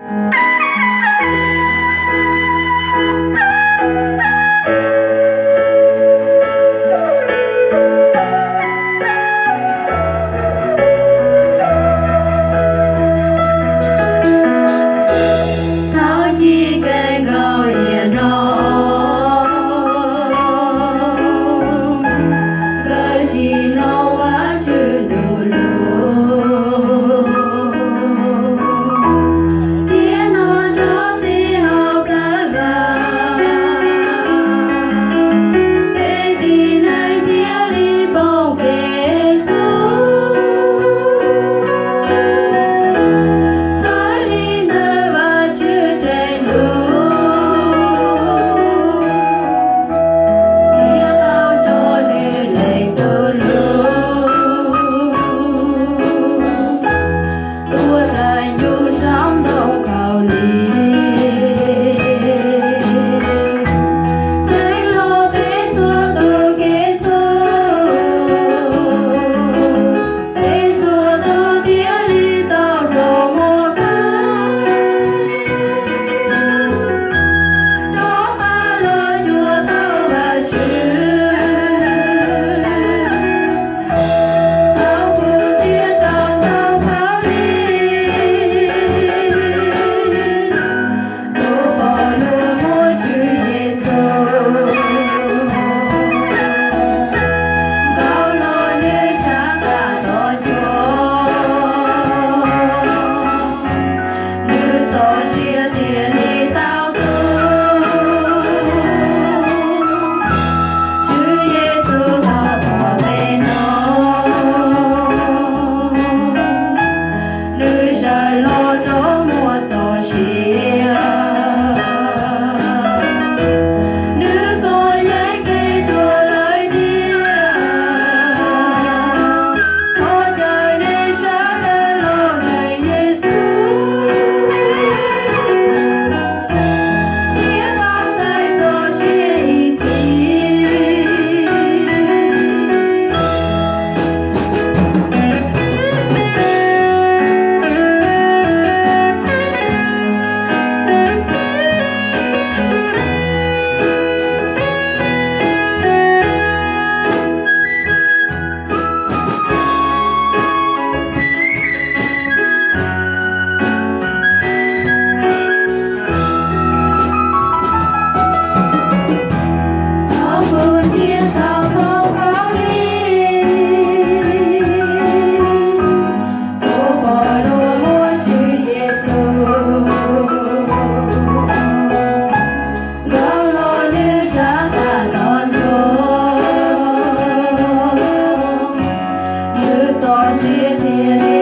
Thov ci kee nkaus iam nrog nkawd tsis mloog Vajtswv tus lus, thiab noj tsob txiv hauv plawv vas, peb txiv neej thiaj li poob kev txhaum. Txawm li ntawd Vajtswv tseem hlub, thiab tau tso nws leej tug lus tuaj dai ncuj saum ntoo khaub lig, teev hlo peb txhua tus kev txhaum. Peb txhua tus thiaj li tau rov muaj faj, rov qab los cuag tau Vajtswv, tau pw thiab saum ntoo khaub lig, tus pom luag muaj Tswv Yexus, nkaus los nws tshaj tawm tos ncua, nws txoj sia thiaj li tau tu. Tswv Yexus tau pom peb no, nws sawv los rov muaj txoj sia, nws kov yeeb kev tuag lawm tiag, thov caw nej sawv daws los ntseeg Yexus, thiab tau txais txoj sia ib txhis. Thaum kuv ntsia saum ntoo khaub lig, kuv pom luag muaj Tswv Yexus, nkaus los nws sawv txawm tos ncua, nws txoj sia thiaj li